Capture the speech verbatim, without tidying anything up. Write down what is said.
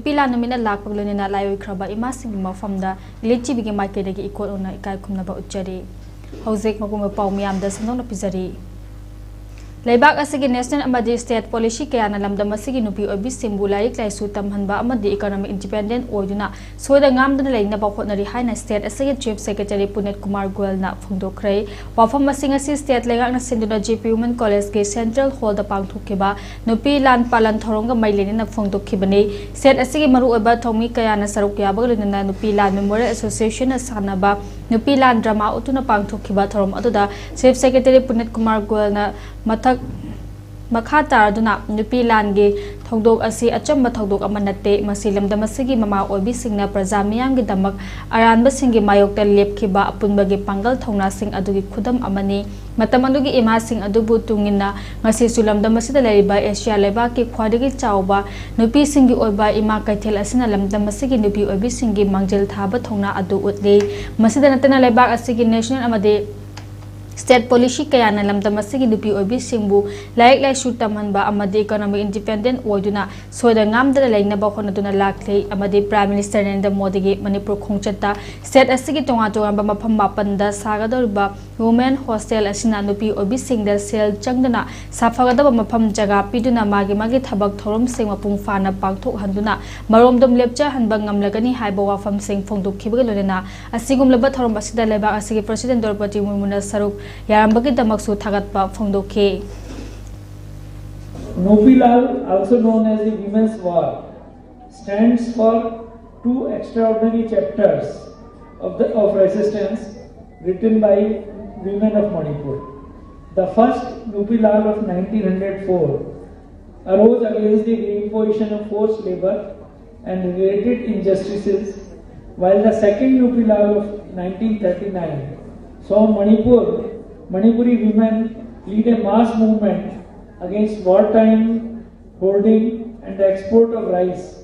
ꯅꯨꯄꯤ ꯂꯥꯟ ꯅꯨꯃꯤꯠꯅ ꯂꯥꯛꯄꯒ ꯂꯣꯏꯅꯅ ꯂꯥꯏ ꯑꯣꯏꯈ꯭ꯔꯕ ꯏꯃꯥꯁꯤꯡꯒꯤ ꯃꯐꯝꯗ ꯏꯂꯤꯠ ꯖꯤꯕꯤꯒꯤ ꯃꯥꯏꯀꯩꯗꯒꯤ ꯏꯀꯣꯟ ꯑꯣꯏꯅ ꯏꯀꯥꯏ ꯈꯨꯝꯅꯕ ꯎꯠꯆꯔꯤ꯫ ꯍꯧꯖꯤꯛ ꯃꯄꯨꯡ ꯑꯣꯏꯕ ꯄꯥꯎ ꯃꯤꯌꯥꯝꯗ ꯁꯟꯗꯣꯛꯅ ꯄꯤꯖꯔꯤ꯫ ꯂꯩꯕꯥꯛ ꯑꯁꯤꯒꯤ ꯅꯦꯁꯅꯦꯜ ꯑꯃꯗꯤ ꯁ꯭ꯇꯦꯠ ꯄꯣꯂꯤꯁꯤ ꯀꯌꯥꯅ ꯂꯝꯗꯝ ꯑꯁꯤꯒꯤ ꯅꯨꯄꯤ ꯑꯣꯏꯕꯤꯁꯤꯡꯕꯨ ꯂꯥꯏꯔꯤꯛ ꯂꯥꯏꯁꯨ ꯇꯝꯍꯟꯕ ꯑꯃꯗꯤ ꯏꯀꯣꯅꯣꯃꯤꯛ ꯏꯟꯗꯤꯄꯦꯟꯗꯦꯟ ꯑꯣꯏꯗꯨꯅ ꯁꯣꯏꯗ ꯉꯥꯝꯗꯅ ꯂꯩꯅꯕ ꯍꯣꯠꯅꯔꯤ ꯍꯥꯏꯅ ꯁ꯭ꯇꯦꯠ ꯑꯁꯤꯒꯤ ꯆꯤꯐ ꯁꯦꯀ꯭ꯔꯦꯇꯔꯤ ꯄꯨꯅꯤꯠ ꯀꯨꯃꯥꯔ ꯒꯣꯌꯜꯅ ꯐꯣꯡꯗꯣꯛꯈ꯭ꯔꯦ꯫ ꯋꯥꯐꯝ ꯑꯁꯤꯡ ꯑꯁꯤ ꯁ꯭ꯇꯦꯠ ꯂꯩꯉꯥꯛꯅ ꯁꯤꯟꯗꯨꯅ ꯖꯦ ꯄꯤ ꯋꯨꯃꯦꯟ ꯀꯣꯂꯦꯖꯀꯤ ꯁꯦꯟꯇ꯭ꯔꯦꯜ ꯍꯣꯜꯗ ꯄꯥꯡꯊꯣꯛꯈꯤꯕ ꯅꯨꯄꯤ ꯂꯥꯟ ꯄꯥꯂꯟ ꯊꯧꯔꯝꯒ ꯃꯔꯤ ꯂꯩꯅꯅ ꯐꯣꯡꯗꯣꯛꯈꯤꯕꯅꯤ꯫ ꯁ꯭ꯇꯦꯠ ꯑꯁꯤꯒꯤ ꯃꯔꯨꯑꯣꯏꯕ ꯊꯧꯃꯤ ꯀꯌꯥꯅ ꯁꯔꯨꯛ ꯌꯥꯕꯒ ꯂꯣꯏꯅꯅ ꯅꯨꯄꯤ ꯂꯥꯟ ꯃꯦꯃꯣꯔꯤꯌꯦꯜ ꯑꯦꯁꯣꯁꯤꯌꯦꯁꯟꯅ ꯁꯥꯟꯅꯕ ꯅꯨꯄꯤ ꯂꯥꯟ ꯗ꯭ꯔꯃꯥ ꯎꯠꯇꯨꯅ ꯄꯥꯡꯊꯣꯛꯈꯤꯕ ꯊꯧꯔꯝ ꯑꯗꯨꯗ ꯆꯤꯐ ꯁꯦꯀ꯭ꯔꯦꯇꯔꯤ ꯄꯨꯅꯤꯠ ꯀꯨꯃꯥꯔ ꯒꯣꯌꯜꯅ ꯃꯊꯛ ꯃꯈꯥ ꯇꯥꯔꯗꯨꯅ ꯅꯨꯄꯤ ꯂꯥꯟꯒꯤ ꯊꯧꯗꯣꯛ ꯑꯁꯤ ꯑꯆꯝꯕ ꯊꯧꯗꯣꯛ ꯑꯃ ꯅꯠꯇꯦ꯫ ꯃꯁꯤ ꯂꯝꯗꯝ ꯑꯁꯤꯒꯤ ꯃꯃꯥ ꯑꯣꯏꯕꯤꯁꯤꯡꯅ ꯄ꯭ꯔꯖꯥ ꯃꯤꯌꯥꯝꯒꯤꯗꯃꯛ ꯑꯔꯥꯟꯕꯁꯤꯡꯒꯤ ꯃꯥꯌꯣꯛꯇ ꯂꯦꯞꯈꯤꯕ ꯑꯄꯨꯟꯕꯒꯤ ꯄꯥꯡꯒꯜ ꯊꯧꯅꯥꯁꯤꯡ ꯑꯗꯨꯒꯤ ꯈꯨꯗꯝ ꯑꯃꯅꯤ꯫ ꯃꯇꯝ ꯑꯗꯨꯒꯤ ꯏꯃꯥꯁꯤꯡ ꯑꯗꯨꯕꯨ ꯇꯨꯡꯏꯟꯅ ꯉꯁꯤꯁꯨ ꯂꯝꯗꯝ ꯑꯁꯤꯗ ꯂꯩꯔꯤꯕ ꯑꯦꯁꯤꯌꯥ ꯂꯩꯕꯥꯛꯀꯤ ꯈ꯭ꯋꯥꯏꯗꯒꯤ ꯆꯥꯎꯕ ꯅꯨꯄꯤꯁꯤꯡꯒꯤ ꯑꯣꯏꯕ ꯏꯃꯥ ꯀꯩꯊꯦꯜ ꯑꯁꯤꯅ ꯂꯝꯗꯝ ꯑꯁꯤꯒꯤ ꯅꯨꯄꯤ ꯑꯣꯏꯕꯤꯁꯤꯡꯒꯤ ꯃꯥꯡꯖꯤꯜ ꯊꯥꯕ ꯊꯧꯅꯥ ꯑꯗꯨ ꯎꯠꯂꯤ꯫ ꯃꯁꯤꯗ ꯅꯠꯇꯅ ꯂꯩꯕꯥꯛ ꯑꯁꯤꯒꯤ ꯅꯦꯁꯅꯦꯜ ꯑꯃꯗꯤ ꯁ꯭ꯇꯦꯠ ꯄꯣꯂꯤꯁꯤ ꯀꯌꯥꯅ ꯂꯝꯗꯝ ꯑꯁꯤꯒꯤ ꯅꯨꯄꯤ ꯑꯣꯏꯕꯤꯁꯤꯡꯕꯨ ꯂꯥꯏꯔꯤꯛ ꯂꯥꯏꯁꯨ ꯇꯝꯍꯟꯕ ꯑꯃꯗꯤ ꯏꯀꯣꯅꯣꯃꯤꯛ ꯏꯟꯗꯤꯄꯦꯟꯗꯦꯟ ꯑꯣꯏꯗꯨꯅ ꯁꯣꯏꯗ ꯉꯥꯝꯗꯅ ꯂꯩꯅꯕ ꯍꯣꯠꯅꯗꯨꯅ ꯂꯥꯛꯂꯤ ꯑꯃꯗꯤ ꯄ꯭ꯔꯥꯏꯝ ꯃꯤꯅꯤꯁꯇꯔ ꯅꯔꯦꯟꯗ꯭ꯔ ꯃꯣꯗꯤꯒꯤ ꯃꯅꯤꯄꯨꯔ ꯈꯣꯡꯆꯠꯇ ꯁ꯭ꯇꯦꯠ ꯑꯁꯤꯒꯤ ꯇꯣꯉꯥꯟ ꯇꯣꯉꯥꯟꯕ ꯃꯐꯝ ꯃꯥꯄꯟꯗ ꯁꯥꯒꯗꯧꯔꯤꯕ ꯋꯨꯃꯦꯟ ꯍꯣꯁꯇꯦꯜ ꯑꯁꯤꯅ ꯅꯨꯄꯤ ꯑꯣꯏꯕꯤꯁꯤꯡꯗ ꯁꯦꯜ ꯆꯪꯗꯅ ꯁꯥꯐꯒꯗꯕ ꯃꯐꯝ ꯖꯒꯥ ꯄꯤꯗꯨꯅ ꯃꯥꯒꯤ ꯃꯥꯒꯤ ꯊꯕꯛ ꯊꯧꯔꯝꯁꯤꯡ ꯃꯄꯨꯡ ꯐꯥꯅ ꯄꯥꯡꯊꯣꯛꯍꯟꯗꯨꯅ ꯃꯔꯣꯝꯗꯣꯝ ꯂꯦꯞꯆꯍꯟꯕ ꯉꯝꯂꯒꯅꯤ ꯍꯥꯏꯕ ꯋꯥꯐꯝꯁꯤꯡ ꯐꯣꯡꯗꯣꯛꯈꯤꯕꯒ ꯂꯣꯏꯅꯅ ꯑꯁꯤꯒꯨꯝꯂꯕ ꯊꯧꯔꯝ ꯑꯁꯤꯗ ꯂꯩꯕꯥꯛ ꯑꯁꯤꯒꯤ ꯄ꯭ꯔꯁꯤꯗꯦꯟ ꯗ꯭ꯔꯧꯄꯗꯤ ꯃꯨꯔꯃꯨꯅ ꯁꯔꯨꯛ ꯌꯥꯔꯝꯕꯒꯤꯗꯃꯛꯁꯨ ꯊꯥꯒꯠꯄ ꯐꯣꯡꯗꯣꯛꯈꯤ꯫ Nupi Lal, also known as the Women's War, stands for two extraordinary chapters of, the, of resistance written by women of Manipur. The first Nupi Lal of nineteen hundred four arose against the imposition of forced labor and related injustices, while the second Nupi Lal of nineteen thirty-nine saw Manipur, Manipuri women lead a mass movement against wartime hoarding and the export of rice